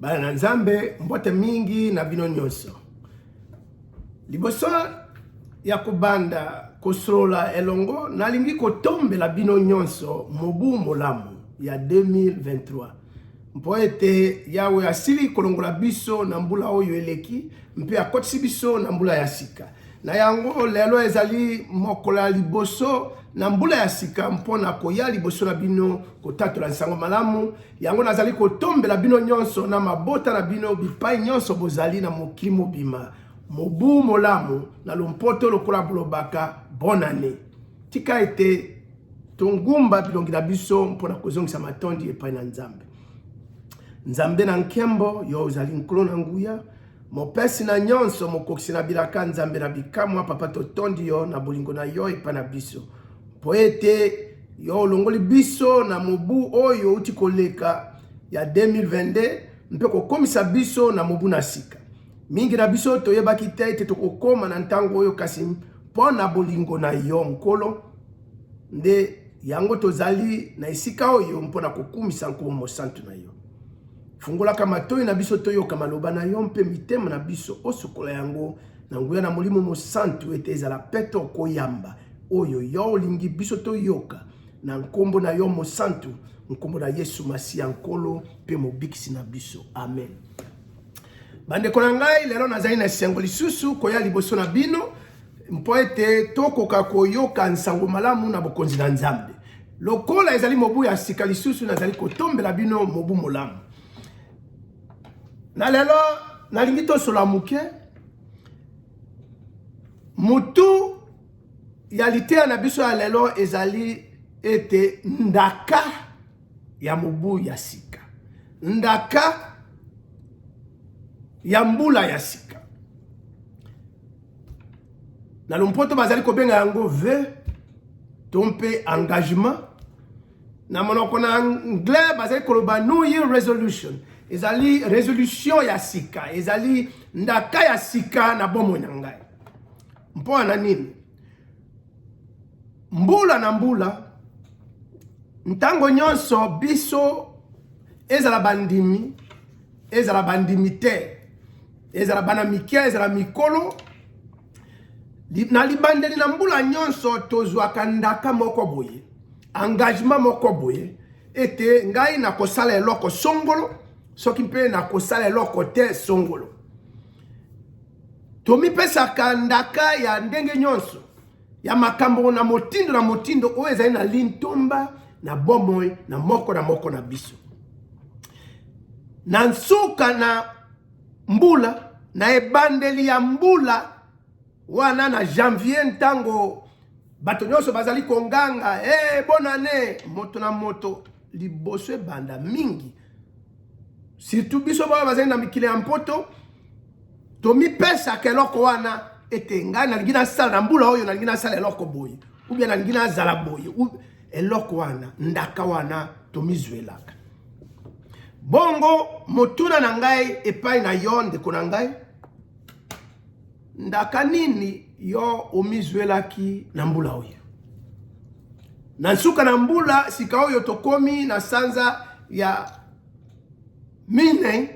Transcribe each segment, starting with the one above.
Bana na Nzambe, mbote mingi na bino nyonso. Liboso ya kobanda kosolola elongo, nalingi kotombela bino nyonso mobu molamu ya 2023 mpo ete Yawe asili kolongola biso na mbula oyo eleki mpe akotisi biso na mbula ya sika. Na yango, lelo ezali mokolo ya liboso na mbula ya sika mpo na koya liboso na bino kotatola nsango malamu yango. Nazali kotombela bino nyonso na mabota na bino bipai nyonso bozali na mokili mobima mobu molamu, na lompoto lokola bolobaka bonne année. Tika ete tongumba bilongi na biso mpo na kozongisa matondi epai na Nzambe. Nzambe na nkembo, yo ozali Nkolo na nguya, mopesi na nyonso, mokokisi na bilaka, Nzambe na bikamwa. Papa, totondi yo na bolingo na yo epai na biso, mpo ete yo olongoli biso na mobu oyo outi koleka ya 2022 mpe kokomisa biso na mobu na sika. Mingi na biso toyebaki te ete tokokoma na ntango oyo, kasi mpo na bolingo na yo, Nkolo, nde yango tozali na esika oyo mpo na kokumisa nkombo mosantu na yo. Fungolaka matoi na biso toyoka maloba na yo, mpe mitema na biso osokola yango na nguya na Molimo Mosantu, ete ezala peto koyamba oyo yo olingi biso toyoka, na nkombo na yo mosantu, nkombo na Yesu Masiya, Nkolo mpe Mobikisi na biso. Amen. Bandeko na ngai, lelo nazali na esengo lisusu koya liboso na bino mpo ete tokoka koyoka nsango malamu na bokonzi na Nzambe. Lokola ezali mobu ya sika lisusu, nazali kotombela bino mobu molamu. Na lelo nalingi tosola moke. Mutu ya liteya na biso ya lelo ezali ete ndaka ya mobu ya sika, ndaka ya mbula ya sika. Na lompoto bazali kobenga yango vœu to mpe engagement. Na monoko na anglais bazali koloba New Year resolution. Ezali resolution ya sika, ezali ndaka ya sika na bomoi na ngai. Mpo na nini? Mbula na mbula, ntango nyonso biso, ezala bandimi, ezala bandimi te, ezala bana mike, ezala mikolo, na libandeli na mbula nyonso tozwaka ndaka moko boye, engagement moko boye, ete ngai nakosala eloko songolo, soki mpe nakosala eloko te songolo. Tomipesaka ndaka ya ndenge nyonso ya makambo na motindo na motindo oyo ezali na lintomba na bomoi na moko na moko na biso. Na nsuka na mbula, na ebandeli ya mbula wana na janvier, ntango bato nyonso bazali konganga hey, bonne année, moto na moto liboso ebanda mingi, surtout biso baoyo bazali na mikili ya Mpoto, tomipesaka eloko wana ete ngai nalingi nasala na mbula oyo, nalingi nasala eloko boye, ou bien nalingi nazala boye. Eloko wana, ndaka wana tomizwelaka. Bongo motuna na ngai epai na yo, ndeko na ngai, ndaka nini yo omizwelaki na mbula oyo? Na nsuka na mbula sika oyo tokomi na sanza ya minei,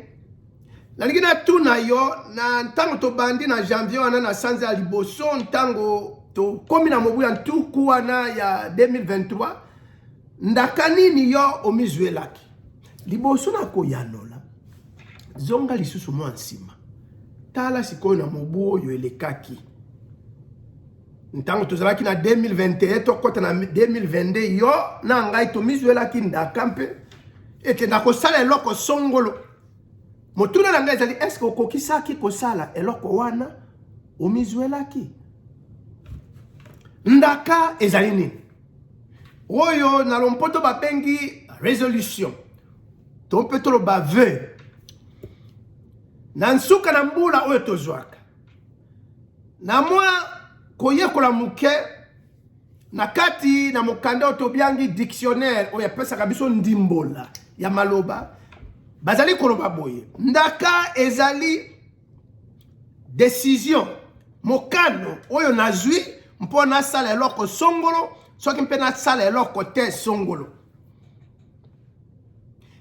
nalingi natuna yo, na ntango tobandi na janvier wana, na sanza ya liboso, ntango tokomi na mobu ya ntuku wana ya 2023, ndaka nini yo omizwelaki? Liboso na koyanola, zonga lisusu mwa nsima, tala sikoyo na mobu oyo elekaki, ntango tozalaki na 2021, tokɔta na 2022, yo na ngai tomizwelaki ndaka mpe ete nakosala eloko songolo. Motuna na ngai ezali: eske okokisaki kosala eloko wana omizwelaki? Ndaka ezali nini? Oyo na lompoto babengi resolution to mpe toloba vœu. Na nsuka na mbula oyo tozwaka na mwa koyekola moke na kati na mokanda oyo tobiangi dictionnaire, oyo epesaka biso ndimbola ya maloba, bazali koloba boye: ndaka ezali décision, mokano oyo nazwi mpo nasala eloko songolo, soki mpe nasala eloko te songolo.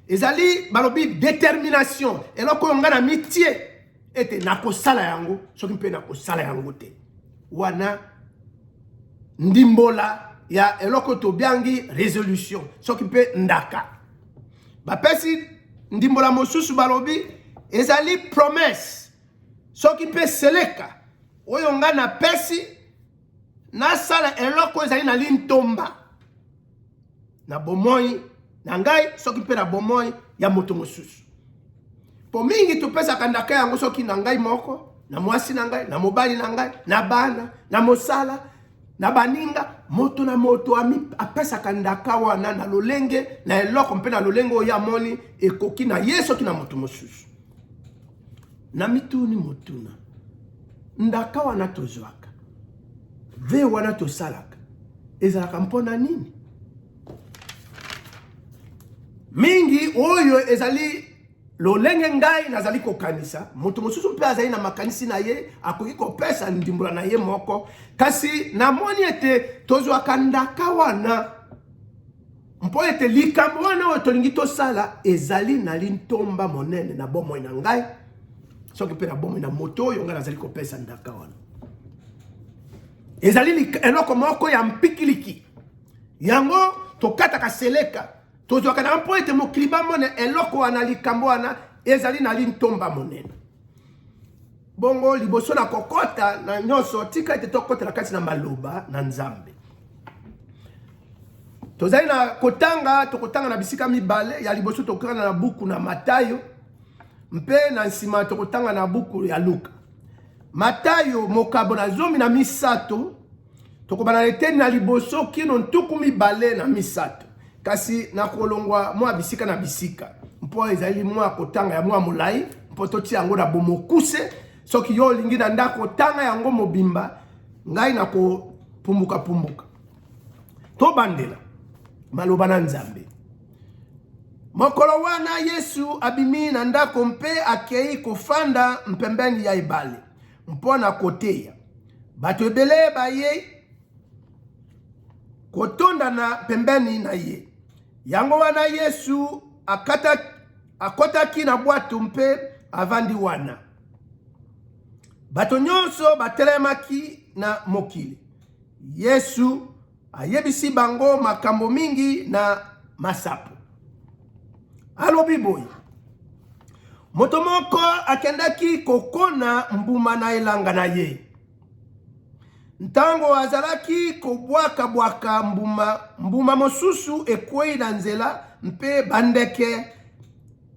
Ezali balobi determination, eloko oyo ngai na mitie ete nakosala yango soki mpe nakosala yango te. Wana ndimbola ya eloko tobiangi resolution soki mpe ndaka. Bapesi ndimbola mosusu, balobi ezali promesse soki mpe seleka oyo ngai napesi nasala eloko ezali na lintomba na bomoi na ngai soki mpe na bomoi ya moto mosusu. Mpo mingi topesaka ndaka yango soki na ngai moko, na mwasi na ngai, na mobali na ngai, na bana, na mosala, na baninga. Moto na moto apesaka ndaka wana na lolenge na eloko mpe na lolenge oyo amoni ekoki na ye soki na moto mosusu. Na mituni motuna, ndaka wana tozwaka, ve wana tosalaka, ezalaka mpo na nini? Mingi oyo ezali lolenge ngai nazali kokanisa, moto mosusu mpe azali na makanisi na ye, akoki kopesa ndimbola na ye moko, kasi namoni ete tozwaka ndaka wana mpo ete likambo wana oyo tolingi tosala ezali na lintomba monene na bomoi na ngai soki mpe na bomoi na moto oyo ngai nazali kopesa ndaka wana. Ezali eloko moko ya mpikiliki, yango tokataka seleka, tozwaka na mpo ete mokili bamona eloko wana, likambo wana ezali na lintomba monene. Bongo liboso na kokota na nyonso, tika ete tokotela kati na maloba na Nzambe. Tozali na kotanga, tokotanga na bisika mibale. Ya liboso tokotanga na buku na Matayo, mpe na nsima tokotanga na buku ya Luka. Matayo mokabo na 13, tokobanda na eteni na liboso kino 23, kasi nakolongwa mwa bisika na bisika mpo ezali mwa kotanga ya mwa molai, mpo totia yango na bomokuse. Soki yo olingi na ndako tanga yango mobimba, ngai nakopumbuka-pumbuka. Tobandela maloba na Nzambe. Mokolo wana Yesu abimi na ndako mpe akei kofanda mpembeni ya ebale mpo na koteya. Bato ebele bayei kotondana pembeni na ye. Yango wana Yesu akotaki na bwato mpe avandi wana. Bato nyonso batelemaki na mokili. Yesu ayebisi bango makambo mingi na masapo. Alobi boye: moto moko akendaki kokona mbuma na elanga na ye. Ntango azalaki kobwaka-bwaka mbuma, mbuma mosusu ekwei na nzela mpe bandeke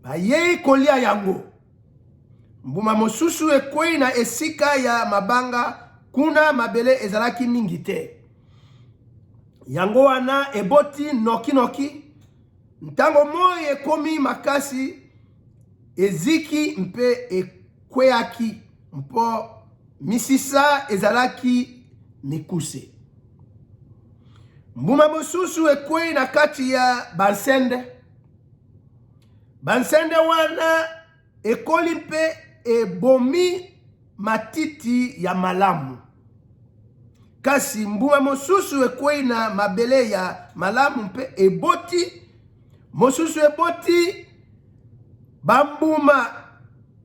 bayei kolia yango. Mbuma mosusu ekwei na esika ya mabanga, kuna mabele ezalaki mingi te. Yango wana eboti nokinoki. Ntango moi ekomi makasi, eziki mpe ekweaki mpo misisa ezalaki mikuse. Mbuma mosusu ekwei na kati ya bansende. Bansende wana ekoli mpe ebomi matiti ya malamu. Kasi mbuma mosusu ekwei na mabele ya malamu mpe eboti, mosusu eboti bambuma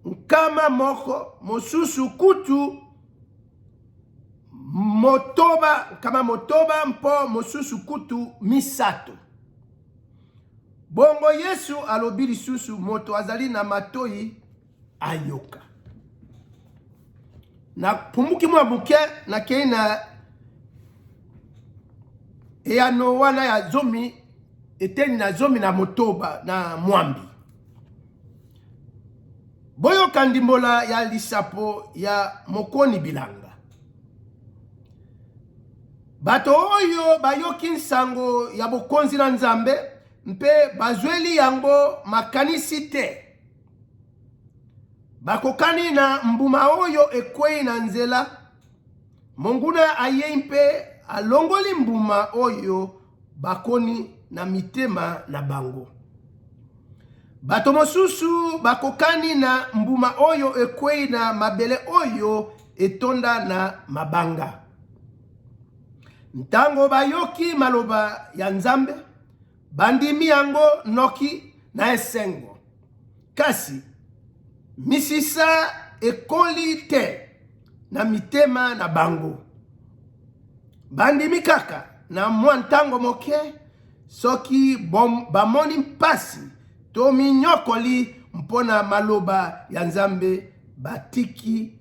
100, mosusu kutu 6, 6, mpo mosusu kutu 3. Bongo Yesu alobi lisusu, moto azali na matoi ayoka. Napumbuki mwa moke, nakei na eyano wana ya 10, eteni na 16 na mwambi. Boyoka ndimbola ya lisapo ya mokoni bilanga. Bato oyo bayoki nsango ya bokonzi na Nzambe mpe bazweli yango makanisi te, bakokani na mbuma oyo ekwei na nzela. Monguna ayei mpe alongoli mbuma oyo bakoni na mitema na bango. Bato mosusu bakokani na mbuma oyo ekwei na mabele oyo etonda na mabanga. Ntango bayoki maloba ya Nzambe, bandimi yango noki. na esengo, kasi misisa ekoli te na mitema na bango. Bandimi kaka na mwa ntango moke, soki bamoni mpasi to minyokoli mpo na maloba ya Nzambe, batiki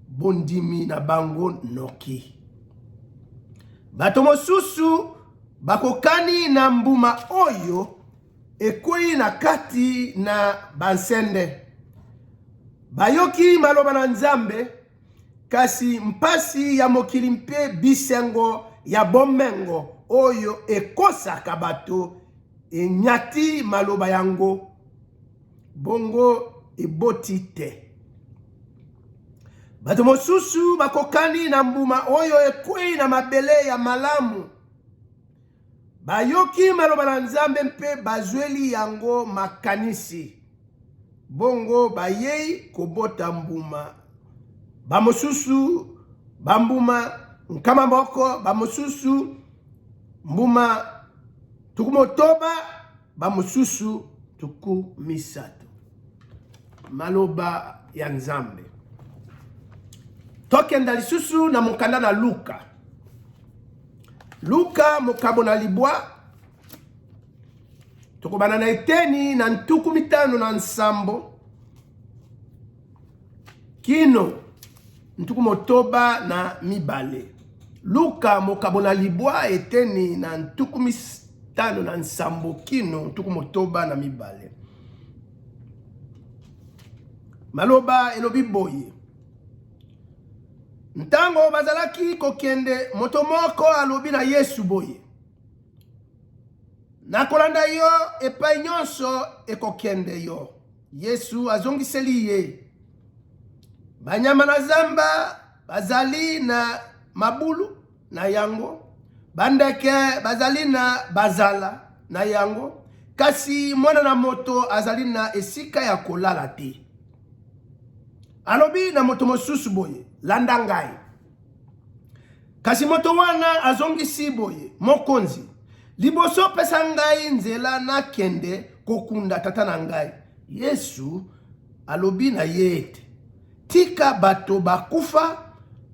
bondimi na bango noki. Bato mosusu bakokani na mbuma oyo ekwei na kati na bansende. Bayoki maloba na Nzambe, kasi mpasi ya mokili mpe bisengo ya bomengo oyo ekosaka bato enyati maloba yango, bongo eboti te. Bato mosusu bakokani na mbuma oyo ekwei na mabele ya malamu. Bayoki maloba na Nzambe mpe bazweli yango makanisi, bongo bayei kobota mbuma. Bamosusu bambuma 100, bamosusu mbuma 60, bamosusu 30. Maloba ya Nzambe. Tokenda lisusu na mokanda na Luka. Luka mokabo na libwa, tokobanda na eteni na 57 kino 62. Luka mokabo na libwa, eteni na 57 kino 62. Maloba elobi boye: ntango bazalaki kokende, moto moko alobi na Yesu boye: nakolanda yo epai nyonso ekokende yo. Yesu azongiseli ye: banyama na zamba bazali na mabulu na yango, bandeke bazali na bazala na yango, kasi mwana na moto azali na esika ya kolala te. Alobi na moto mosusu boye: landa ngai. Kasi moto wana azongisi boye: mokonzi, liboso pesa ngai nzela nakende kokunda tata na ngai. Yesu alobi na ye ete: tika bato bakufa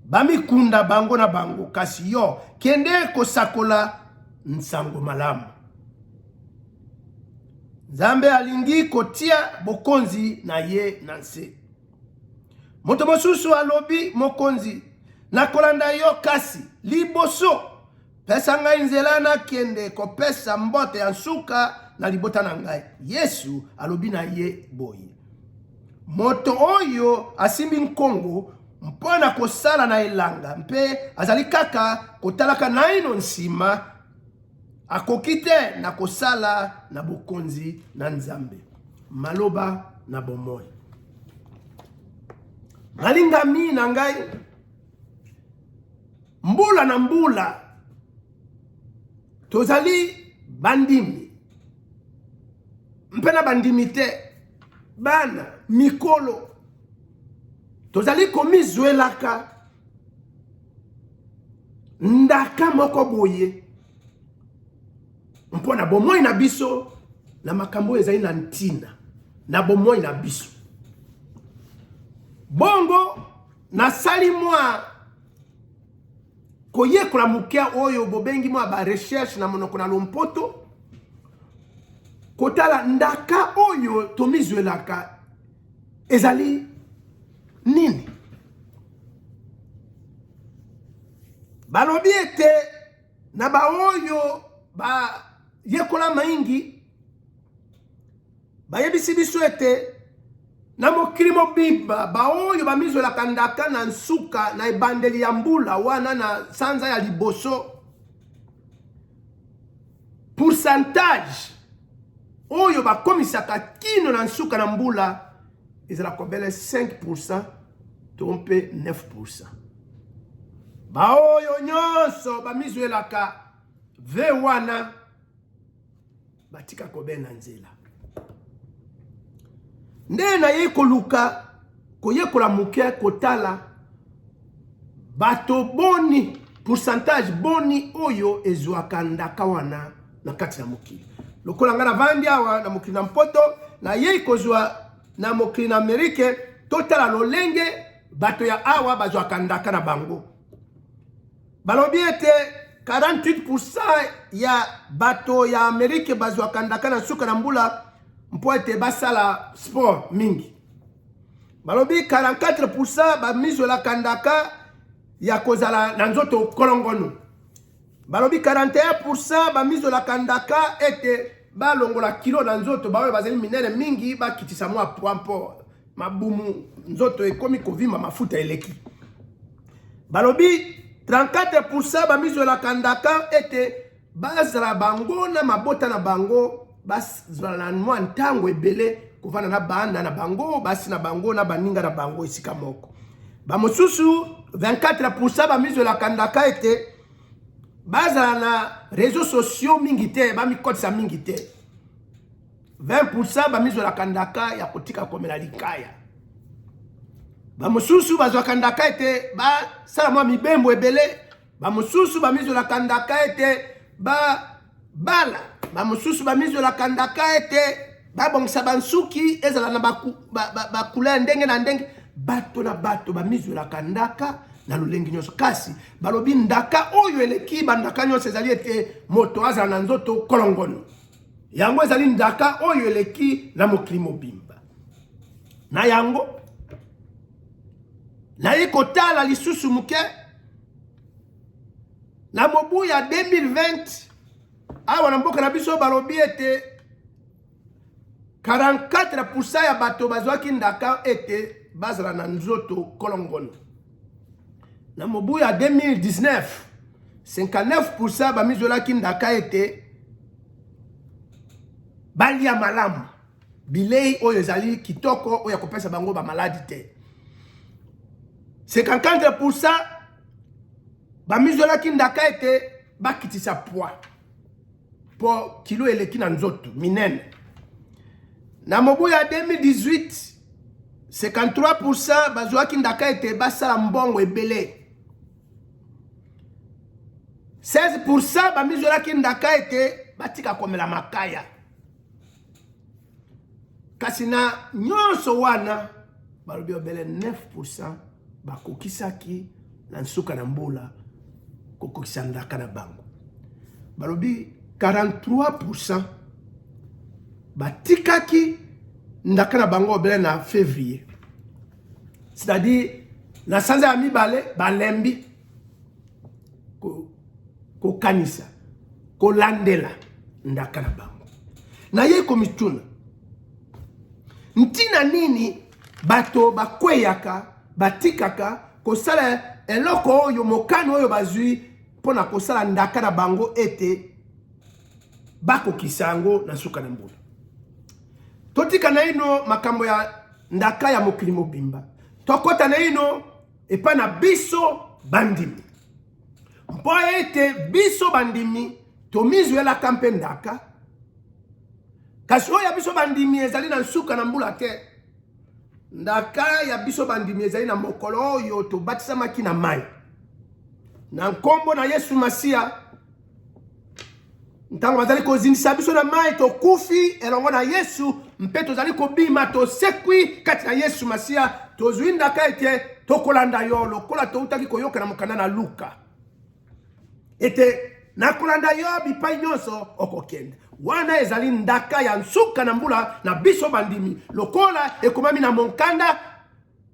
bamikunda bango na bango, kasi yo kende kosakola nsango malamu. Nzambe alingi kotia bokonzi na ye na nse. Moto mosusu alobi: mokonzi, nakolanda yo, kasi liboso pesa ngai nzela nakende kopesa mbote ya nsuka na libota na ngai. Yesu alobi na ye boye: moto oyo asimbi nkongo mpo na kosala na elanga mpe azali kaka kotalaka naino nsima, akoki te na kosala na bokonzi na Nzambe. Maloba na bomoi. Balingami na ngai, mbula na mbula tozali bandimi mpe na bandimi te, bana mikolo, tozali komizwelaka ndaka moko boye mpo na bomoi na biso, na makambo oyo ezali na ntina na bomoi na biso. Bongo nasali mwa koyekola moke oyo bobengi mwa ba recherche na monoko na lompoto, kotala ndaka oyo tomizwelaka ezali nini. Balobi ete na baoyo bayekola mingi bayebisi biso ete na mokili mobimba baoyo bamizwelaka ndaka na nsuka na ebandeli ya mbula wana na sanza ya liboso, pourcentage oyo bakomisaka kino na nsuka na mbula ezala kobele 5% to mpe 9%. Baoyo nyonso bamizwelaka ve wana batika kobenda nzela. Nde naye koluka koyekola moke, kotala bato boni, pourcentage boni oyo ezwaka ndaka wana na kati ya mokili. Lokola ngai navandi awa na mokili na Mpoto, nayei kozwa na mokili na Amerike, totala lolenge bato ya awa bazwaka ndaka na bango. Balobi ete 48% ya bato ya Amerike bazwaka ndaka na suka na mbula mpo ete basala sport mingi. Balobi 44% bamizwelaka ndaka ya kozala na nzoto kolongono. Balobi 41% bamizwelaka ndaka ete balongola kilo na nzoto, baoyo bazali minene mingi bakitisa mwa poids mpo mabumu nzoto ekomi kovimba mafuta eleki. Balobi 34% bamizwelaka ndaka ete bazala bango na mabota na bango, bazala na mwa ntango ebele kovanda na bana na bango, basi na bango na baninga na bango esika moko. Bamosusu 24% bamizwelaka ndaka ete bazala na réseaux sociaux mingi te, bamikotisa mingi te. 20% bamizwelaka ndaka ya kotika komela likaya. Bamosusu bazwaka ndaka ete basala mwa mibembo ebele. Bamosusu bamizwelaka ndaka ete babala. Bamosusu bamizwelaka ndaka ete babongisa bansuki ezala na bacouleur ndenge na ndenge. Bato na bato bamizwelaka ndaka na lolenge nyonso, kasi balobi ndaka oyo eleki bandaka nyonso ezali ete moto azala na nzoto kolongono. Yango ezali ndaka oyo eleki na mokili mobimba. Na yango naye kotala lisusu moke na mobu ya 2020 awa na mboka na biso, balobi ete 44% ya bato bazwaki ndaka ete bazala na nzoto kolongono. Na mobu ya 2019, 59% bamizwelaki ndaka ete balia malamu bilei oyo ezali kitoko, oyo akopesa bango bamaladi te. 54% bamizwelaki ndaka ete bakitisa poids po kilo eleki na nzoto minene. Na mobu ya 2018, 53% bazwaki ndaka ete basala mbongo ebele. 16% bamizwelaki ndaka ete batika komela makaya. Kasi na nyonso wana balobi obele 9% bakokisaki na nsuka na mbula kokokisa ndaka na bango. Balobi 43% batikaki ndaka na bango obele na février, c'est-à-dire na sanza ya mibale balembi kokanisa kolandela ndaka na bango. Naye komituna ntina nini bato bakweyaka, batikaka kosala eloko oyo, mokano oyo bazwi mpona kosala ndaka na bango ete bakokisa yango na suka na mbula. Totika naino makambo ya ndaka ya mokili mobimba, tokota naino epai na biso bandimi, mpo ete biso bandimi tomizwelaka mpe ndaka, kasi oyo ya biso bandimi ezali na nsuka na mbula te. Ndaka ya biso bandimi ezali na mokolo oyo tobatisamaki na mai na nkombo na Yesu Masiya. Ntango bazali kozindisa biso na mai, tokufi elongo na Yesu mpe tozali kobima, tosekwi kati na Yesu Masiya. Tozwi ndaka ete tokolanda yo, lokola toutaki koyoka na mokanda na Luka ete nakolanda yo bipai nyonso okokende. Wana ezali ndaka ya nsuka na mbula na biso bandimi, lokola ekomami na monkanda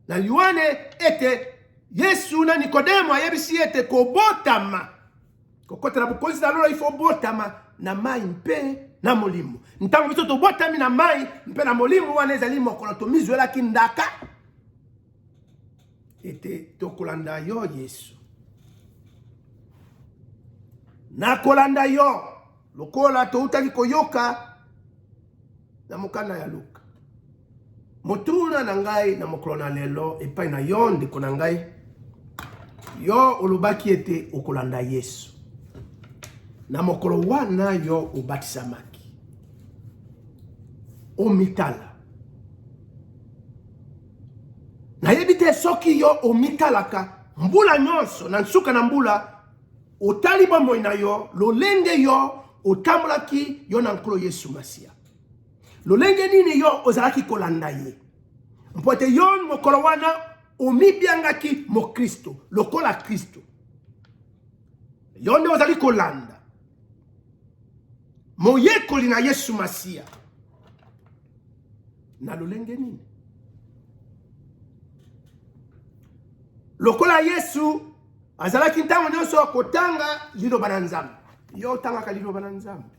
na Yoane ete Yesu na Nikodemo ayebisi ete kobotama, kokota na bokonzi na lola, ifo botama na mai mpe na molimo. Ntango biso tobotami na mai mpe na molimo, wana ezali mokolo tomizwelaki ndaka ete tokolanda yo Yesu. Nakolanda yo, lokola toutaki koyoka na mokanda ya Luka. Motuna na ngai na mokolo na lelo epai na yo, ndeko na ngai, yo olobaki ete okolanda Yesu. Na mokolo wana yo obatisamaki, omitala. Nayebi te soki yo omitalaka mbula nyonso na nsuka na mbula, otali bomoi na yo lolenge yo otambolaki yo na Nkolo Yesu Masiya? Lolenge nini yo ozalaki kolanda ye? Mpo ete yo mokolo wana omibyangaki mokristo lokola Kristo. Yo nde ozali kolanda moyekoli na Yesu Masiya na lolenge nini? Lokola Yesu azalaki ntango nyonso kotanga liloba na Nzambe, yo otangaka liloba na Nzambe.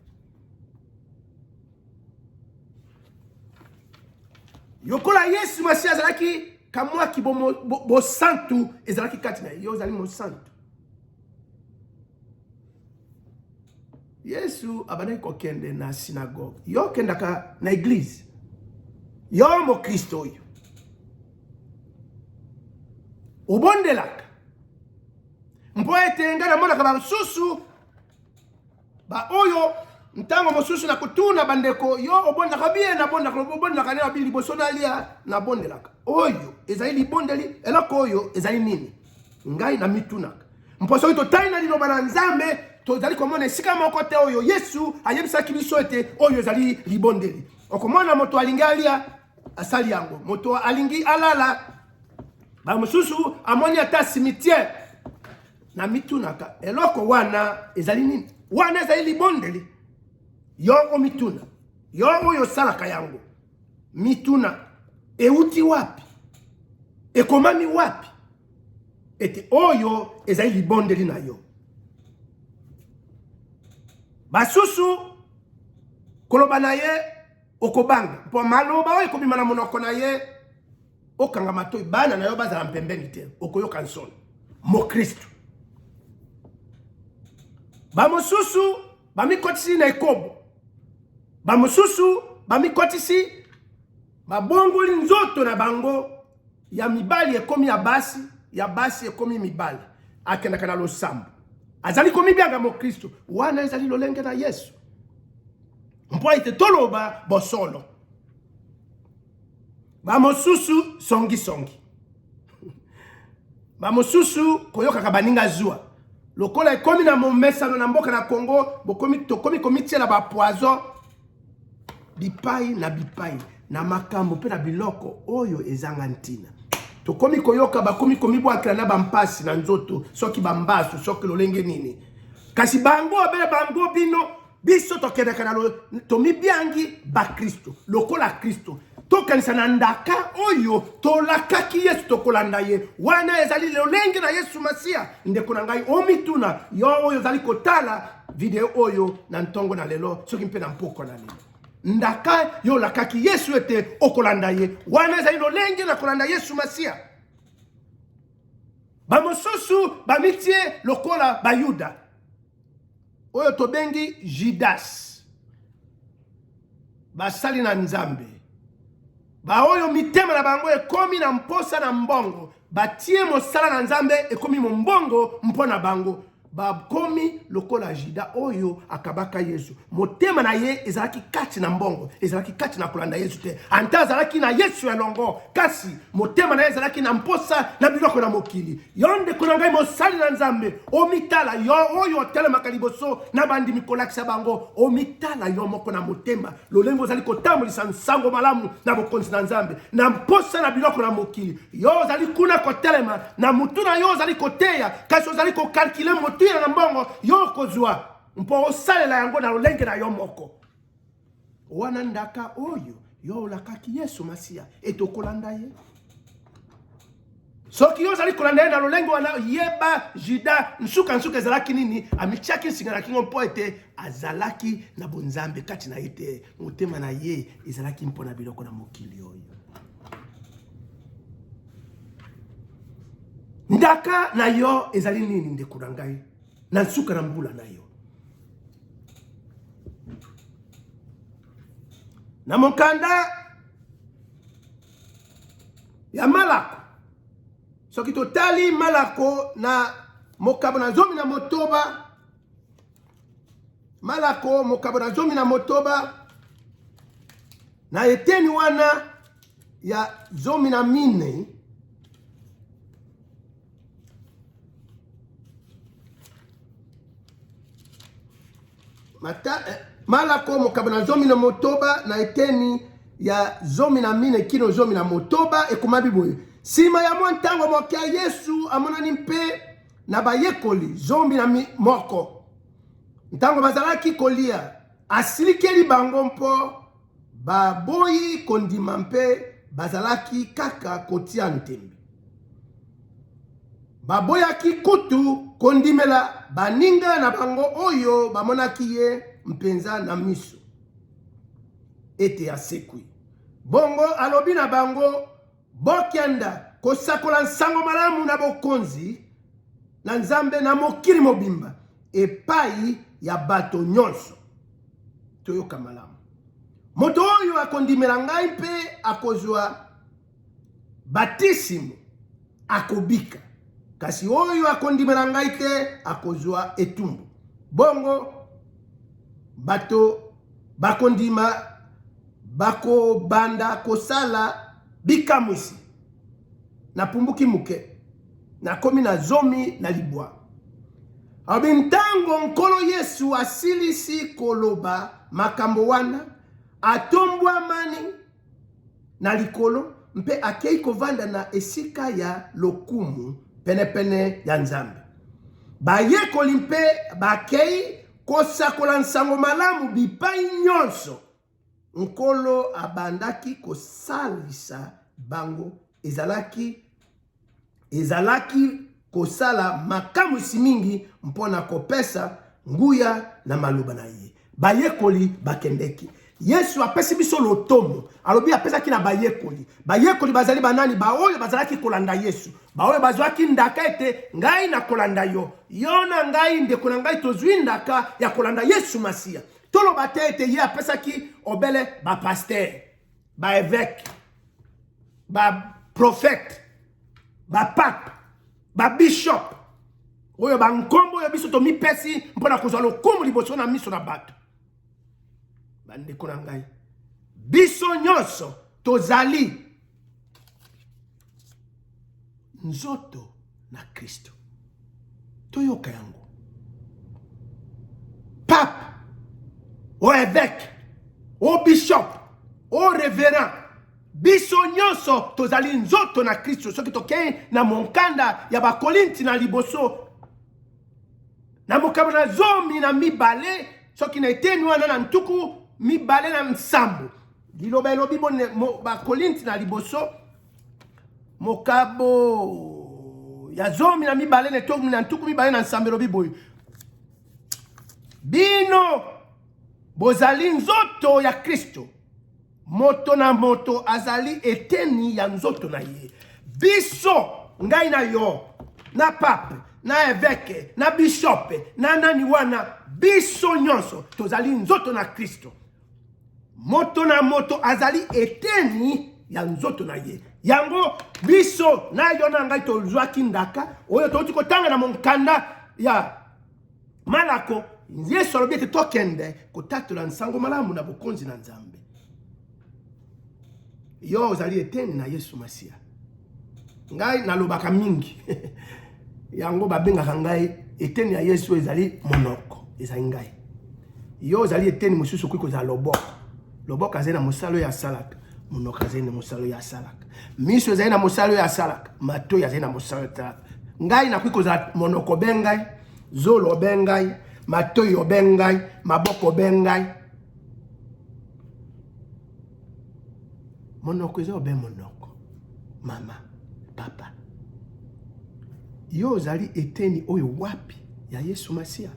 Lokola Yesu Masiya azalaki kamwaki bosantu ezalaki kati na ye, yo ozali mosantu. Yesu abandaki kokende na synagogue, yo okendaka na eglise, yo mokristo oyo obondelaka, mpo ete ngai namonaka basusu baoyo ntango mosusu na kotuna bandeko, yo obondelaka bien? Nabondelaka. Obondelaka nde abi liboso nalia nabondelaka. Oyo ezali libondeli, eloko oyo ezali nini? Ngai namitunaka, mpo soki totali na liloba na Nzambe, tozali komona esika moko te oyo Yesu ayebisaki biso ete oyo ezali libondeli. Okomona moto alingi alia, asali yango, moto alingi alala, bamosusu amoni ata cimetière. Na mitunaka eloko wana ezali nini? Wana ezali libondeli. Yo omituna, yo oyo osalaka yango, mituna euti wapi? Ekomami wapi ete oyo ezali libondeli na yo? Basusu koloba na ye okobanga, mpo maloba oyo ekobima na monoko na ye, okanga matoi, bana na yo bazala mpembeni te, okoyoka nsoni. Mokristo bamosusu bamikotisi na ekobo, bamosusu bamikotisi, babongoli nzoto na bango ya mibali ekomi ya basi, ya basi ekomi mibali, akendaka na losambo, azali komibyanga mokristo. Wana ezali lolenge na Yesu? Mpo ete toloba bosolo, bamosusu songisongi, bamosusu koyokaka baninga zuwa, lokola ekomi na momesano na mboka na Congo, bokomi tokomi komitiela bapoison bipai na bipai na makambo mpe na biloko oyo ezanga ntina. Tokomi koyoka bakomi komibwakela na bampasi na nzoto, soki bambasu, soki lolenge nini, kasi bango obele bango bino biso tokendaka na tomibiangi bakristo lokola Kristo. Tokanisa na ndaka oyo tolakaki Yesu, tokolanda ye. Wana ezali lolenge na Yesu Masiya. Ndeko na ngai, omituna, yo oyo ozali kotala video oyo na ntongo na lelo, soki mpe na mpokwa na lelo, ndaka yo olakaki Yesu ete okolanda ye, wana ezali lolenge na kolanda Yesu Masiya? Bamosusu bamitie lokola Bayuda oyo tobengi Judas, basali na Nzambe, baoyo mitema na bango ekomi na mposa na mbongo, batie mosala na Nzambe ekomi mombongo mpo na bango. Bakomi lokola Juda oyo akabaka Yesu. Motema na ye ezalaki kati na mbongo, ezalaki kati na kolanda Yesu te. Ata azalaki na Yesu elongo, kasi motema na ye ezalaki na mposa na biloko na mokili. Yo ndeko na ngai mosali na Nzambe, omitala, yo oyo otelemaka liboso na bandimi kolakisa bango, omitala yo moko na motema, lolenge ozali kotambolisa nsango malamu na bokonzi na Nzambe na mposa na biloko na mokili. Yo ozali kuna kotelema na mutu na yo, ozali koteya, kasi ozali kokalkile motuya na mbongo yo okozwa mpo osalela yango na lolenge na yo moko. Wana ndaka oyo yo olakaki Yesu Masiya ete okolanda ye, soki yo ozali kolanda ye na lolenge wana, yeba Juda nsukansuka ezalaki nini? Amitiaki nsinga na kingo, mpo ete azalaki na bonzambe kati na ye te. Motema na ye ezalaki mpo na biloko na mokili oyo. Ndaka na yo ezali nini, ndeko na ngai, na nsuka na mbula na yo? Na mokanda ya Malako, soki totali Malako na mokabo na 16, Malako mokabo na 16, na eteni wana ya 14, Mata, eh, Malako mokabo na 16 na eteni ya 14 kino 16 ekomami boye: nsima ya mwa ntango moke Yesu amonani mpe na bayekoli 11 ntango bazalaki kolia. Asilikeli bango mpo baboyi kondima mpe bazalaki kaka kotia ntembe. Baboyaki kutu kondimela baninga na bango oyo bamonaki ye mpenza na miso ete asekwi. Bongo alobi na bango: bokenda kosakola nsango malamu na bokonzi na Nzambe na mokili mobimba epai ya bato nyonso. Toyoka malamu. Moto oyo akondimela ngai mpe akozwa batisimo akobika, kasi oyo akondimela ngai te akozwa etumbu. Bongo bato bakondima bakobanda kosala bikamwisi. Napumbuki moke, nakomi na 19. Alobi ntango Nkolo Yesu asilisi koloba makambo wana, atombwamani na likolo mpe akei kovanda na esika ya lokumu penepene ya Nzambe. Bayekoli mpe bakei kosakola nsango malamu bipai nyonso. Nkolo abandaki kosalisa bango, ezalaki kosala makamwisi mingi mpo na kopesa nguya na maloba na ye. Bayekoli bakendeki. Yesu apesi biso lotomo, alobi apesaki na bayekoli. Bayekoli bazali banani? Baoyo bazalaki kolanda Yesu, baoyo bazwaki ndaka ete ngai nakolanda yo, yo na ngai, ndeko na ngai, tozwi ndaka ya kolanda Yesu Masiya. Toloba te ete ye apesaki obele bapaster, baeveke, baprofete, bapape, babishop, oyo bankombo oyo biso tomipesi mpo na kozwa lokumu liboso na miso na bato. Bandeko na ngai, biso nyonso tozali nzoto na Kristo. Toyoka yango. Pape, o évêque, o bishop, o révérend, biso nyonso tozali nzoto na Kristo. Soki tokei na monkanda ya Bakolinti na liboso na mokabo na 12, soki na eteni wana na 27, liloba elobi Bakolinti na liboso mokabo ya 12 na 27 elobi boye: bino bozali nzoto ya Kristo, moto na moto azali eteni ya nzoto na ye. Biso, ngai na yo, na pape, na eveke, na bishop, na nani wana, biso nyonso tozali nzoto na Kristo. Moto na moto azali eteni ya nzoto na ye. Yango biso na yo na ngai tozwaki ndaka oyo touti kotanga na monkanda ya Malako. Yesu alobi ete tokende kotatola nsango malamu na bokonzi na Nzambe. Yo ozali eteni na Yesu Masiya. Ngai nalobaka mingi yango babengaka ngai eteni ya Yesu. Ezali monoko, ezali ngai. Yo ozali eteni mosusu, okoki kozala loboko. Loboko azali na mosala oyo asalaka, monoko azali na mosala oyo asalaka, miso ezali na mosala oyo asalaka, matoi azali na mosala oyo asalaka. Ngai nakoki kozala monoko obe ngai, zolo obe ngai, matoi obe ngai, maboko obe ngai. Monoko eza obe monoko. Mama, papa, yo ozali eteni oyo wapi ya Yesu Masiya?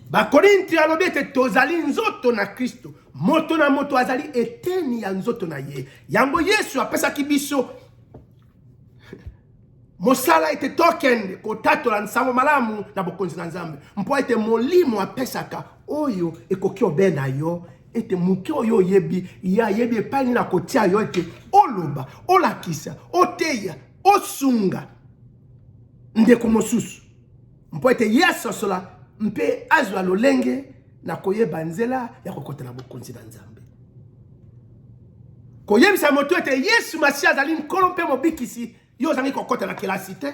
Bakorinti alobi ete tozali nzoto na Kristo, moto na moto azali eteni ya nzoto na ye. Yango Yesu apesaki biso mosala ete tokende kotatola nsango malamu na bokonzi na Nzambe, mpo ete Molimo apesaka oyo ekoki obe na yo, ete moke oyo oyebi, ye ayebi epai nini akotia yo, ete oloba, olakisa, oteya, osunga ndeko mosusu, mpo ete ye asosola mpe azwa lolenge na koyeba nzela ya kokota na bokonzi na Nzambe. Koyebisa moto ete Yesu Masiya azali Nkolo mpe Mobikisi, yo ozangi kokɔta na kelasi te.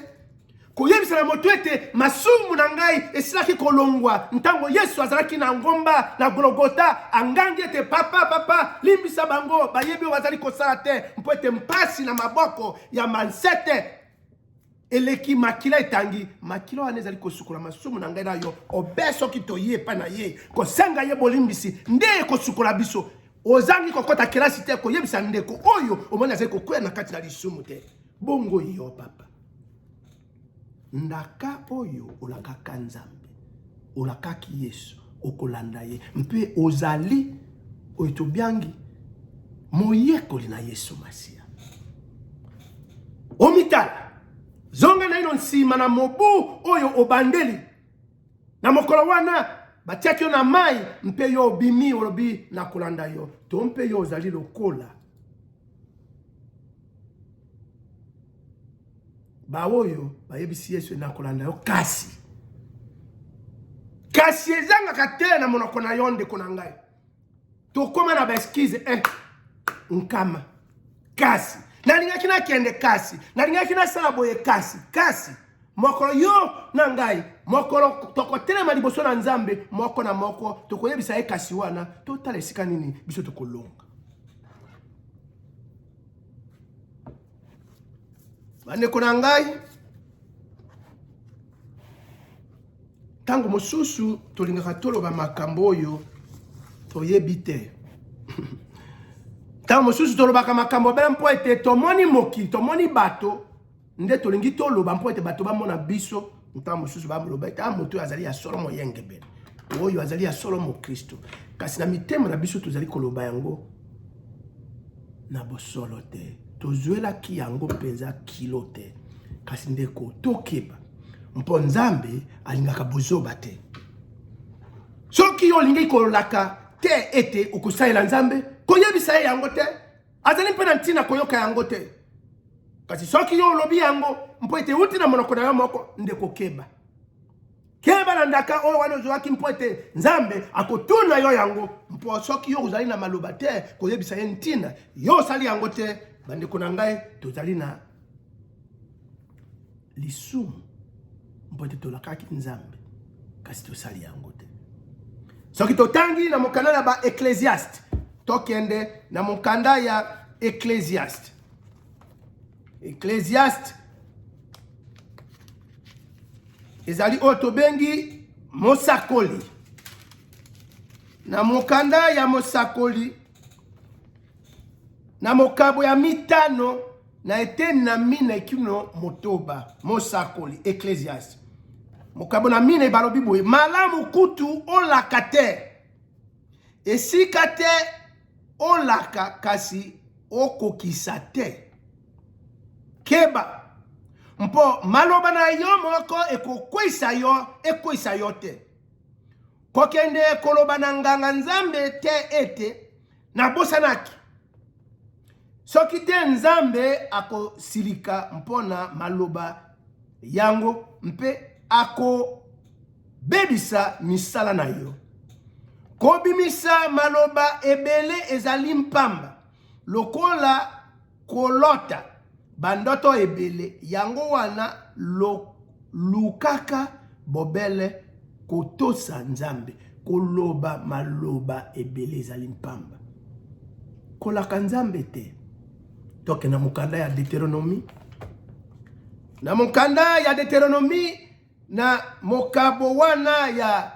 Koyebisa na moto ete masumu na ngai esilaki kolongwa ntango Yesu azalaki na ngomba na Gologota, angangi ete papa, papa, limbisa bango, bayebi oyo bazali kosala te, mpo ete mpasi na maboko ya mansete eleki makila etangi. Makila wana ezali kosukola masumu na ngai na yo. Obe soki toye epai na ye kosenga ye bolimbisi, nde ekosukola biso. Ozangi kokɔta kelasi te, koyebisa ndeko oyo omoni azali kokwea na kati na lisumu te. Bongo yo papa, ndaka oyo olakaka Nzambe, olakaki Yesu, okolanda ye mpe ozali oyo tobiangi moyekoli na Yesu Masiya. Omitala, zonga naino nsima na mobu oyo obandeli. Na mokolo wana batiaki yo na mai mpe yo obimi, olobi nakolanda yo, to mpe yo ozali lokola baoyo bayebisi Yesu nakolanda yo, kasi kasi ezangaka te na monoko na yo. Ndeko na ngai, tokóma na baeskize eh, nkama, kasi nalingaki nakende, kasi nalingaki nasala boye, kasi kasi. Mokolo yo na ngai, mokolo tokotelema liboso na Nzambe, moko na moko tokoyebisa ye kasi wana, totala esika nini biso tokolonga. Bandeko na ngai, ntango mosusu tolingaka toloba makambo oyo toyebi te. Ntango mosusu tolobaka makambo bela mpo ete tomoni mokili, tomoni bato, nde tolingi toloba mpo ete bato bamona biso. Ntango mosusu baloba ete ah, moto oyo azali ya solo moyengebene, oyo azali ya solo mokristo, kasi na mitema na biso tozali koloba yango na bosolo te, tozwelaki yango mpenza kilo te. Kasi ndeko, tokeba, mpo Nzambe alingaka bozoba te. Soki yo olingi kolaka te ete okosalela Nzambe, koyebisa ye yango te, azali mpe na ntina koyoka yango te. Kasi soki yo olobi yango mpo ete euti na monoko na yo moko, ndeko, keba, keba na ndaka oyo wana ozwaki, mpo ete Nzambe akotuna yo yango. Mpo soki yo ozali na maloba te koyebisa ye ntina yo osali yango te, bandeko na ngai, tozali na lisumu, mpo ete tolakaki Nzambe kasi tosali yango te. Soki totangi na mokanda na ba-Ecclesiaste, tokende na mokanda ya Ecclesiaste, Ecclesiaste ezali oyo tobengi mosakoli. Na mokanda ya mosakoli, na mokabo ya 5 na eteni na 4 kino 6, mosakoli Ecclesiaste mokabo na 4 balobi boye: malamu kutu olaka te, esika te olaka kasi okokisa te. Keba, mpo maloba na yo moko ekokweyisa yo, ekweyisa yo te. Kokende koloba na nganga Nzambe te ete nabosanaki, soki te Nzambe akosilika mpo na maloba yango mpe akobebisa misala na yo. Kobimisa maloba ebele ezali mpamba, lokola kolota bandoto ebele. Yango wana lukaka bobele kotosa Nzambe. Koloba maloba ebele ezali mpamba, kolaka Nzambe te. Tokende na mokanda ya Deuteronomie, na mokanda ya Deuteronomie, na mokabo wana ya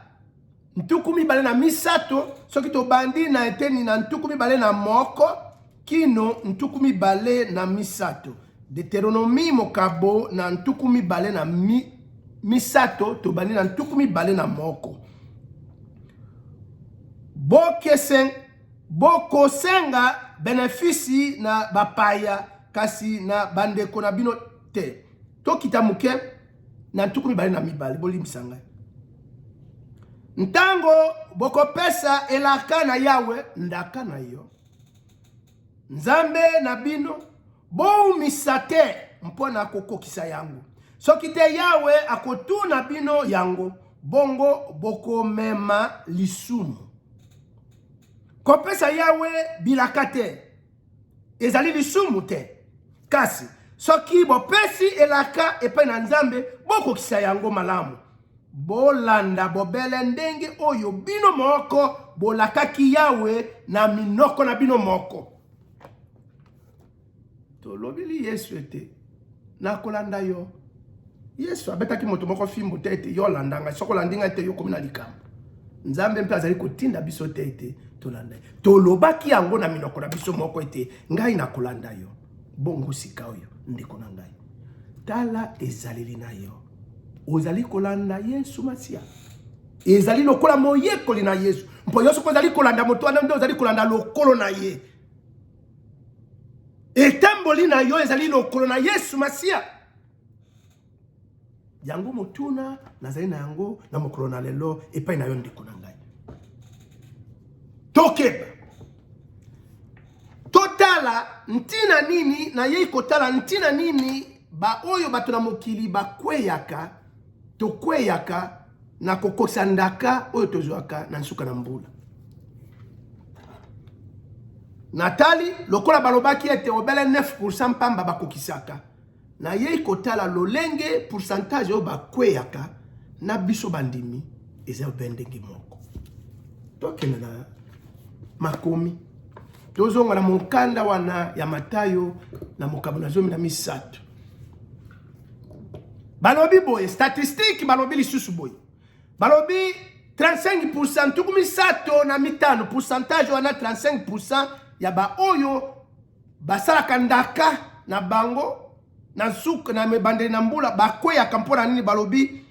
23, soki tobandi na eteni na 21 kino 23. Deuteronomie mokabo na 23, tobandi na 21. Bokosenga benefisi na bapaya, kasi na bandeko na bino te. Tokita moke na 22, bolimbisa ngai. Ntango bokopesa elaka na Yawe, ndaka na yo Nzambe na bino, boumisa te mpo na kokokisa yango, soki te Yawe akotuna bino yango, bongo bokomema lisumu. Kopesa Yawe bilaka te ezali lisumu te, kasi Soki bopesi elaka epai na Nzambe, bokokisa yango malamu. Bolanda bobele ndenge oyo bino moko bolakaki Yawe na minoko na bino moko. Tolobeli Yesu ete nakolanda yo. Yesu abetaki moto moko fimbo te ete yo olanda ngai, soki olandi ngai te yo okomi na likambo. Nzambe mpe azali kotinda biso te ete tolanda ye. Tolobaki yango na minoko na biso moko ete ngai nakolanda yo. Bongo sika oyo, ndeko na ngai, tala ezaleli na yo. Ozali kolanda Yesu Masiya? Ezali lokola moyekoli na Yesu, mpo yo soki ozali kolanda moto wana nde ozali kolanda lokolo na ye. Etamboli na yo ezali lokolo na Yesu Masiya. Yango motuna nazali na yango na mokolo na lelo epai na yo ndeko na ngai. Tokeba, totala ntina nini nayei kotala ntina nini baoyo bato na mokili bakweyaka, tokweyaka na kokokisa ndaka oyo tozwaka na nsuka na mbula. Natali lokola balobaki ete obele 9% mpamba bakokisaka, nayei kotala lolenge pourcentage oyo bakweyaka na biso bandimi eza obe ndenge moko. Tokende na makomi, tozonga na mokanda wana ya Matayo na mokabo na 13. Balobi boye, statistique balobi lisusu boye, balobi 35%, 35, pourcentage wana 35% ya baoyo basalaka ndaka na bango na nsuka na mebandeli na mbula bakweyaka. Mpo na nini? Balobi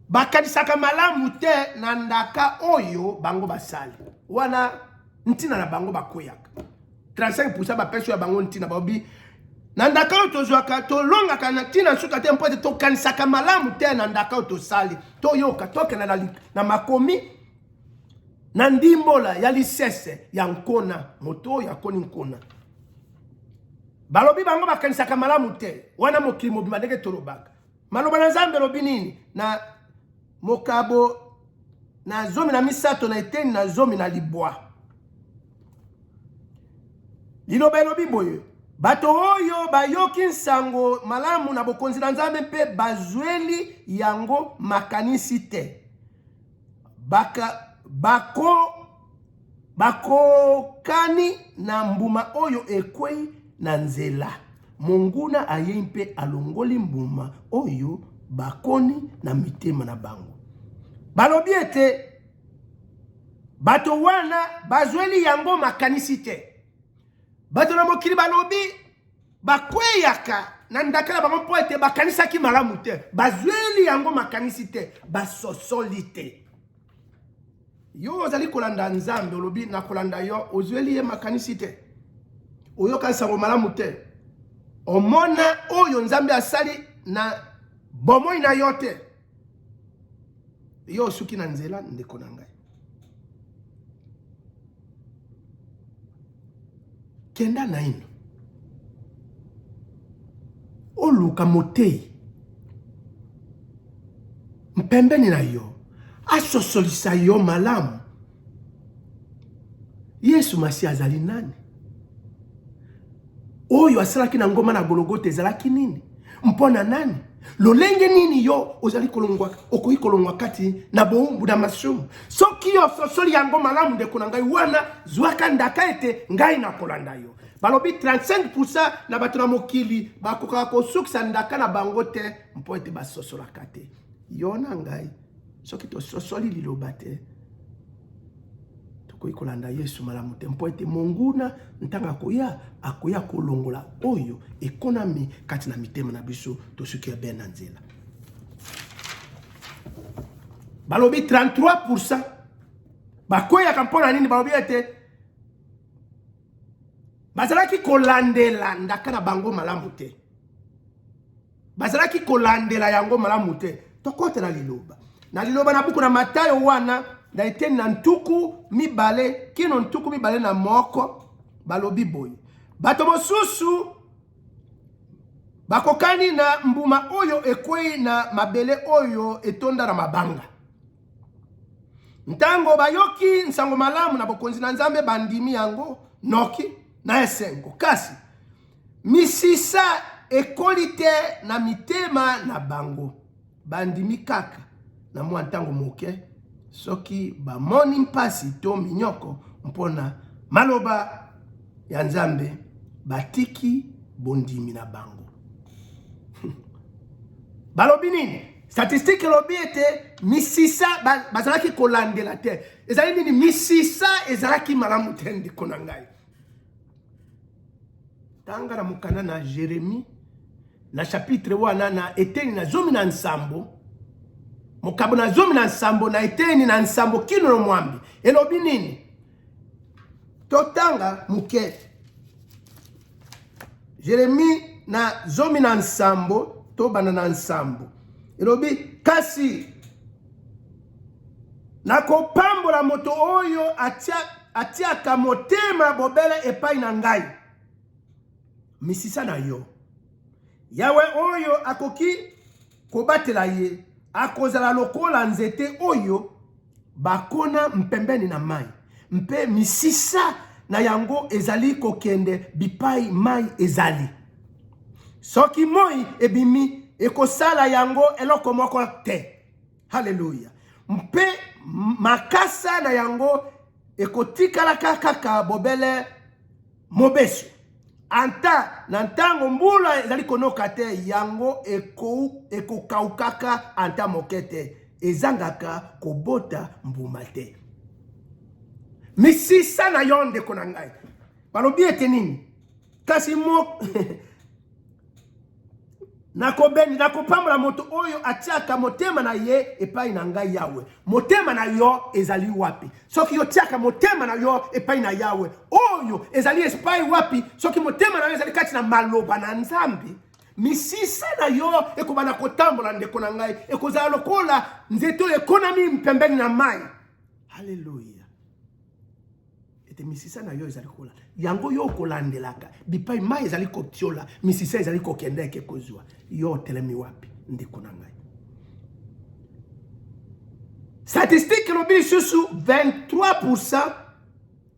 bakanisaka malamu te na ndaka oyo bango basali wana, ntina na bango bakweyaka. 35% bapesi ya bango ntina, balobi na ndaka oyo tozwaka tolongaka na ntina nsuka te, mpo ete tokanisaka malamu te na ndaka oyo tosali. Toyoka, tokenda na makomi na ndimbola ya lisese ya nkona, moto oyo akoni nkona. Balobi bango bakanisaka malamu te wana, mokili mobimba ndenge tolobaka. Maloba na Nzambe elobi nini na mokabo na 13 na eteni na 19? Liloba elobi boye: bato oyo bayoki nsango malamu na bokonzi na Nzambe mpe bazweli yango makanisi te, bakokani na mbuma oyo ekwei na nzela. Monguna ayei mpe alongoli mbuma oyo bakoni na mitema na bango. Balobi ete bato wana bazweli yango makanisi te. Bato na mokili balobi bakweyaka na ndaka na bango mpo ete bakanisaki malamu te, bazweli yango makanisi te, basosoli te. Yo ozali kolanda Nzambe, olobi nakolanda yo, ozweli ye makanisi te, oyoka nsango malamu te, omona oyo Nzambe asali na bomoi na yo te, yo osuki na nzela. Ndeko na ngai, kenda naino oluka motei mpembeni na yo asosolisa yo malamu Yesu Masiya azali nani, oyo asalaki na ngomba na Gologota ezalaki nini, mpo na nani, lolenge nini yo ozali kolongwa, okoki kolongwa kati na bowumbu na masumu. Soki yo ososoli yango malamu, ndeko na ngai, wana zwaka ndaka ete ngai nakolanda yo. Balobi 35% na bato na mokili bakokaka kosukisa ndaka na bango te mpo ete basosolaka te. Yo na ngai, soki tososoli liloba te, tokoki kolanda Yesu malamu te, mpo ete monguna ntango akoya, akoya kolongola oyo ekonami kati na mitema na biso, tosuki ya ben na nzela. Balobi 33% bakweyaka mpo na nini? Balobi ete bazalaki kolandela ndaka na bango malamu te, bazalaki kolandela yango malamu te. Tokota na liloba na liloba na buku na Matayo wana na eteni na 20 kino 21. Balobi boye: bato mosusu bakokani na mbuma oyo ekwei na mabele oyo etonda na mabanga. Ntango bayoki nsango malamu na bokonzi na Nzambe, bandimi yango noki na esengo, kasi Misisa ekoli te na mitema na bango. Bandimi kaka na mwa ntango moke soki bamoni mpasi to minyoko mpo na maloba ya Nzambe, batiki bondimi na bango. Balobi nini? Statistique elobi ete misisa bazalaki kolandela te. Ezali nini? Misisa ezalaki malamu te, ndeko na ngai. Tanga na mokanda na Jeremie na chapitre wana na eteni na 17, mokabo na 17 na eteni na 7 kino na 8, elobi nini? Totanga moke Jeremie na 17, tobanda na 7. Elobi, kasi nakopambola moto oyo atiaka motema bobele epai na ngai. Misisa na yo, Yawe oyo akoki kobatela ye, akozala lokola nzete oyo bakona mpembeni na mai, mpe misisa na yango ezali kokende bipai mai ezali. Soki moi ebimi, ekosala yango eloko moko te. Haleluya! Mpe makasa na yango ekotikalaka kaka bobele mobesu. Ata na ntango mbula ezali konoka te, yango ekokaukaka ata moke te, ezangaka kobota mbuma te. Misisa na yo, ndeko na ngai, balobi ete nini? Kasi mo nakobeni, nakopambola moto oyo atiaka motema na ye epai na ngai Yawe. Motema na yo ezali wapi? Soki yo tiaka motema na yo epai na Yawe, oyo ezali epai wapi? Soki motema na yo ezali kati na maloba na Nzambe, misisa na yo ekobanda kotambola, ndeko na ngai, ekozala lokola nzete oyo ekonami pembeni na mai. Haleluya! Ete misisa na yo ezali kolanda yango, yo okolandelaka bipai mai ezali kotiola, misisa ezali kokende eke kozwa yo. Otelemi wapi, ndeko na ngai? Statistique elobi lisusu 23%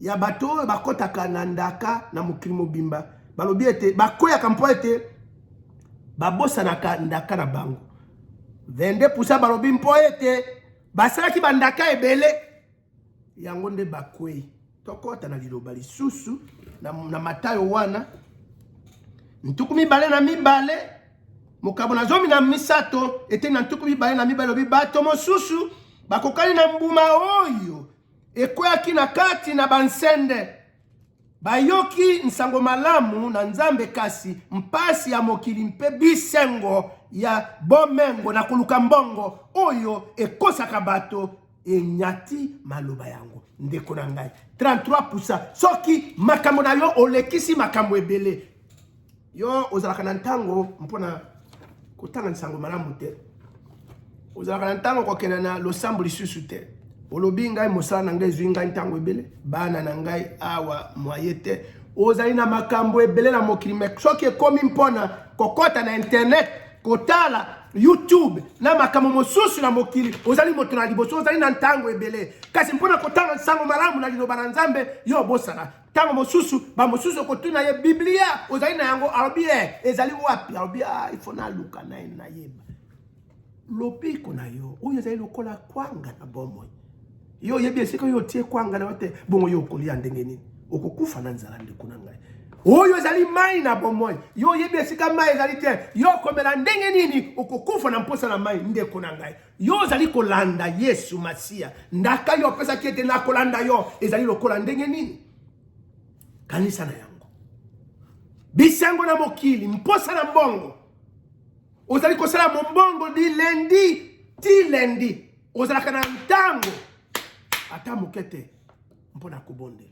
ya bato oyo bakɔtaka na ndaka na mokili mobimba, balobi ete bakweyaka mpo ete babosanaka ndaka na bango. 22% balobi mpo ete basalaki bandaka ebele, yango nde bakwei. Tokɔta na liloba lisusu na Matayo wana 22, mokabo na 13, eteni na 22, lobi bato mosusu bakokani na mbuma oyo ekweyaki na kati na bansende. Bayoki nsango malamu na Nzambe, kasi mpasi ya mokili mpe bisengo ya bomengo na koluka mbongo oyo ekosaka bato enyati maloba yango. Ndeko na ngai, 33%, soki makambo na yo olekisi makambo ebele, yo ozalaka na ntango mpona kotanga nsango malamu te, ozalaka na ntango kokende na losambo lisusu te. Olobi, ngai mosala na ngai ezwi ngai ntango ebele, bana na ngai awa moye te. Ozali na makambo ebele na mokili, me soki ekomi mpona kokɔta na internet, kotala YouTube na makambo mosusu na mokili, ozali moto na liboso, ozali na ntango ebele. Kasi mpona kotanga nsango malamu na liloba na Nzambe, yo obosana. Ntango mosusu bamosusu okotuna ye, Biblia ozali na yango? Alobi, e ezali wapi? Alobi, ah, ifo naluka naye nayeba. Lobiko na yo oyo ezali lokola kwanga na bomoi, yo oyebi esika oyo otie kwanga na yo te, bongo yo okolia ndenge nini? Okokufa na nzala, ndeko na ngai. Oyo ezali mai na bomoi, yo oyebi esika mai ezali te, yo okomela ndenge nini? Okokufa na mposa na mai, ndeko na ngai. Yo ozali kolanda Yesu Masiya, ndaka yo opesaki ete nakolanda yo ezali lokola ndenge nini? Kanisa na yango. Bisengo na mokili, mposa na mbongo, ozali kosala mombongo di lundi ti lundi, ozalaka na ntango ata moke te mpo na kobondela.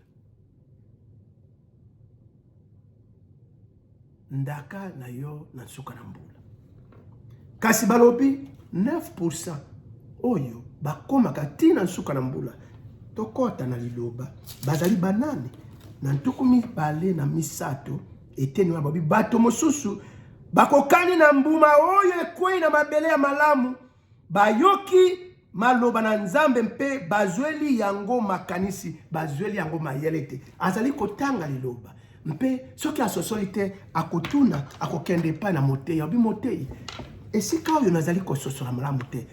Ndaka na yo na nsuka na mbula. Kasi balobi 9% oyo bakomaka ntina nsuka na mbula. Tokɔta na liloba, bazali banani? Na 23, eteni wana, balobi bato mosusu bakokani na mbuma oyo ekwei na mabele ya malamu. Bayoki maloba na Nzambe mpe bazweli yango makanisi, bazweli yango mayele te. Azali kotanga liloba. Mpe soki asosoli te, akotuna, akokende epai na moteyi. Alobi, Moteyi, esika oyo nazali kososola malamu te,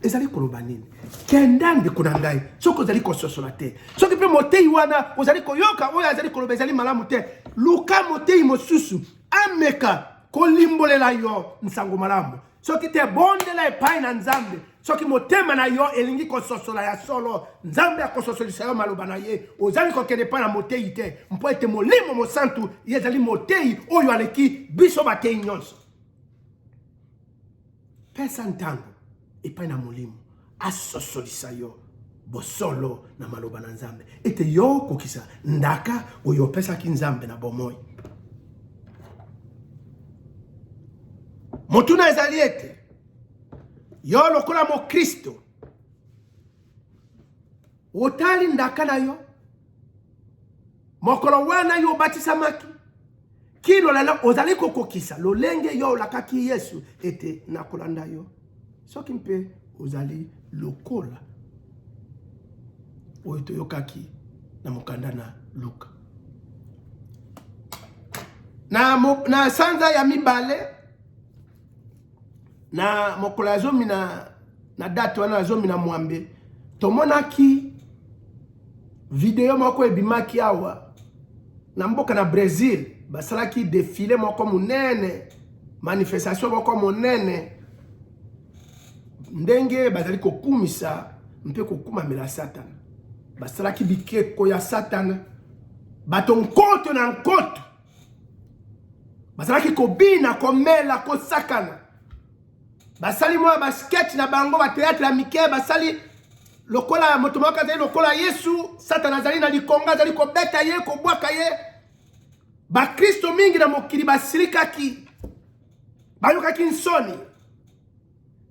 ezali koloba nini? Kenda, ndeko na ngai, soki ozali kososola te, soki mpe moteyi wana ozali koyoka oyo azali koloba ezali malamu te, luka moteyi mosusu ameka kolimbolela yo nsango malamu. Soki te, bondela epai na Nzambe. Soki motema na yo elingi kososola ya solo, Nzambe akososolisa yo maloba na ye. Ozali kokende epai na moteyi te, mpo ete Molimo Mosantu ye ezali moteyi oyo aleki biso bateyi nyonso. Pesa ntango epai na Molimo asosolisa yo bosolo na maloba na Nzambe, ete yo okokisa ndaka oyo opesaki Nzambe na bomoi. Motuna ezali ete yo lokola mokristo otali ndaka na yo mokolo wana yo obatisamaki kino lelo, ozali kokokisa lolenge yo olakaki Yesu ete nakolanda yo? Soki mpe ozali lokola oyo toyokaki na mokanda na Luka na sanza ya mibale, na mokolo ya zomi na date wana ya 18, tomonaki video moko ebimaki awa na mboka na Brésil. Basalaki défilé moko monene, manifestation moko monene, ndenge bazali kokumisa mpe kokumamela Satana. Basalaki bikeko ya Satana, bato nkoto na nkoto bazalaki kobina, komela, kosakana. Basali mwa basketch na bango, bateatre ya mike. Basali lokola moto moko azali lokola Yesu, Satana azali na likonga, azali kobeta ye, kobwaka ye. Bakristo mingi na mokili basilikaki, bayokaki nsoni.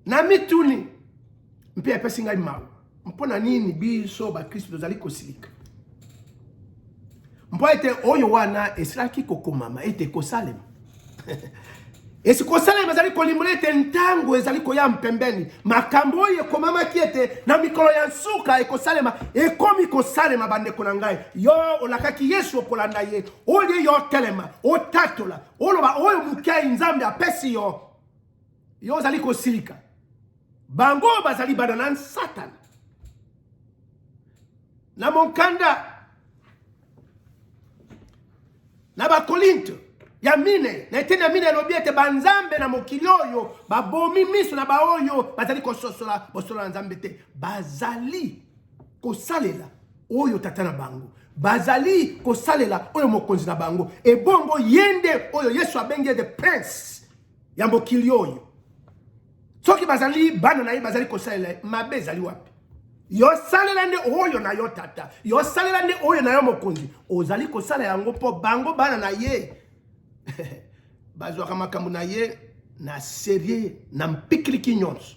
Na mituni mpe epesi ngai mawa, mpo na nini biso bakristo tozali kosilika? Mpo ete oyo wana esilaki kokomama ete ekosalema. Esi kosalema ezali kolimbola ete ntango ezali koya mpembeni. Makambo oyo ekomamaki ete na mikolo ya nsuka ekosalema ekomi kosalema. Bandeko na ngai, yo olakaki Yesu okolanda ye, olie yo otelema, otatola, oloba oyo mokei Nzambe apesi yo, yo ozali kosilika. Bango bazali bana na Satana. Na mokanda na Bakolinto ya mine, na eteni ya mine, elobi ete banzambe na mokili oyo babomi miso na baoyo bazali kososola bosolo na Nzambe te. Bazali kosalela oyo tata na bango, bazali kosalela oyo mokonzi na bango. Ebongo ye nde oyo Yesu abengi ete prince ya mokili oyo. Soki bazali bana na ye, bazali kosalela ye, mabe ezali wapi? Yo salela nde oyo na yo tata, yo salela nde oyo na yo mokonzi. Ozali kosala yango mpo bango bana na ye bazwaka makambo na ye na serie, na mpikiliki nyonso.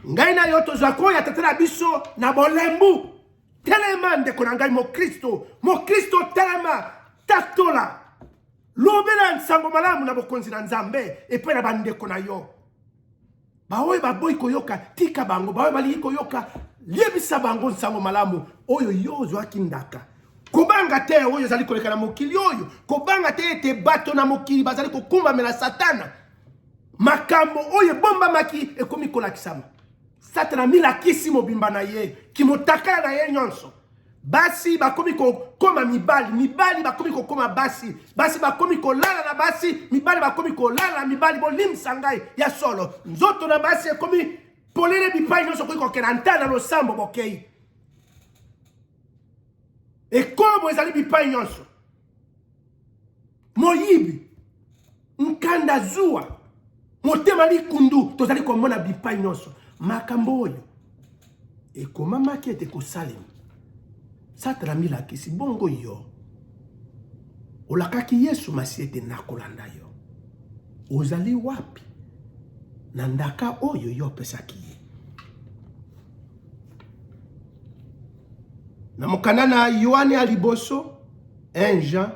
Ngai na yo tozwaka oyo ya tata na biso na bolembu. Telema, ndeko na ngai mokristo, mokristo, telema, tatola, lobela nsango malamu na bokonzi na Nzambe epai na bandeko na yo. Baoyo baboyi koyoka, tika bango. Baoyo balingi koyoka, liebisa bango nsango malamu oyo yo ozwaki ndaka. Kobanga te oyo ezali koleka na mokili oyo, kobanga te ete bato na mokili bazali kokumbamela Satana. Makambo oyo ebombamaki ekomi kolakisama. Satana amilakisi mobimba na ye, kimotakala na ye nyonso. Basi bakomi kokoma mibali, mibali bakomi kokoma basi, basi bakomi kolala na basi, mibali bakomi kolala na mibali. Bolimbisa ngai, ya solo, nzoto na basi ekomi polele bipai nyonso. Okoki kokenda nta na losambo, bokei, ekobo ezali bipai nyonso, moyibi, nkanda, zuwa, motema likundu, tozali komona bipai nyonso makambo oyo ekomamaki ete kosalema. Satana milakisi bongo. Yo olakaki Yesu Masi ete nakolanda yo, ozali wapi na ndaka oyo yo opesaki ye? Na mokanda na Yoane ya liboso, 1 Jean,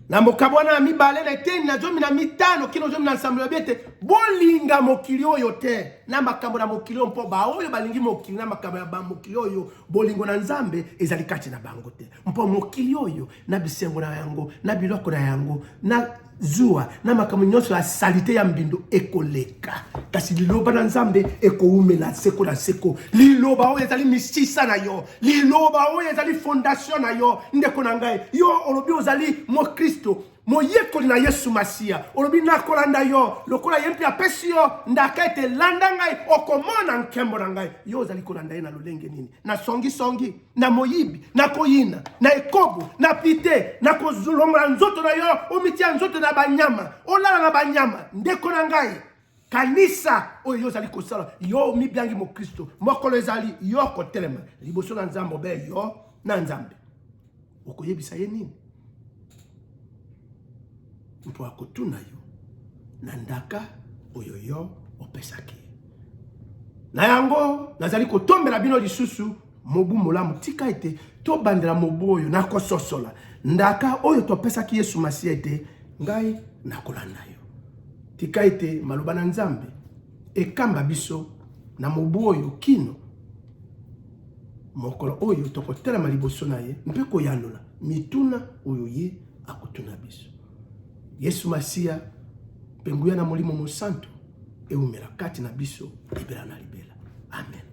na mokabo wana ya mibale, na eteni na 15 kino 17, elobi ete Bolinga mokili oyo te na makambo na mokili oyo, mpo baoyo balingi mokili na makambo ya bamokili oyo, bolingo na Nzambe ezali kati na bango te. Mpo mokili oyo na bisengo na yango, na biloko na yango, na zuwa, na makambo nyonso ya salite ya mbindo ekoleka, kasi liloba na Nzambe ekowumela seko na seko. Liloba oyo ezali misisa na yo, liloba oyo ezali fondation na yo. Ndeko na ngai, yo olobi ozali mokristo, moyekoli na Yesu Masiya, olobi nakolanda yo lokola ye mpe apesi yo ndaka ete landa ngai, okomona nkembo na ngai. Yo ozali kolanda ye na lolenge nini? Na songisongi, na moyibi, na koyina, na ekobo, na pite, na kozolongola nzoto na yo, omitia nzoto na banyama, olala na banyama. Ndeko na ngai, kanisa oyo yo ozali kosala. Yo omibiangi mokristo, mokolo ezali yo kotelema liboso na Nzambe, obe yo na Nzambe, okoyebisa ye nini? Mpo akotuna yo na ndaka oyo yo opesaki. Na yango nazali kotombela bino lisusu mobu molamu. Tika ete tobandela mobu oyo na kososola ndaka oyo topesaki Yesu Masiya ete ngai nakolanda yo. Tika ete maloba na Nzambe ekamba biso na mobu oyo kino mokolo oyo tokotelema liboso na ye mpe koyanola mituna oyo ye akotuna biso. Yesu Masiya mpe nguya na Molimo Mosantu ewumela kati na biso libela na libela. Amen.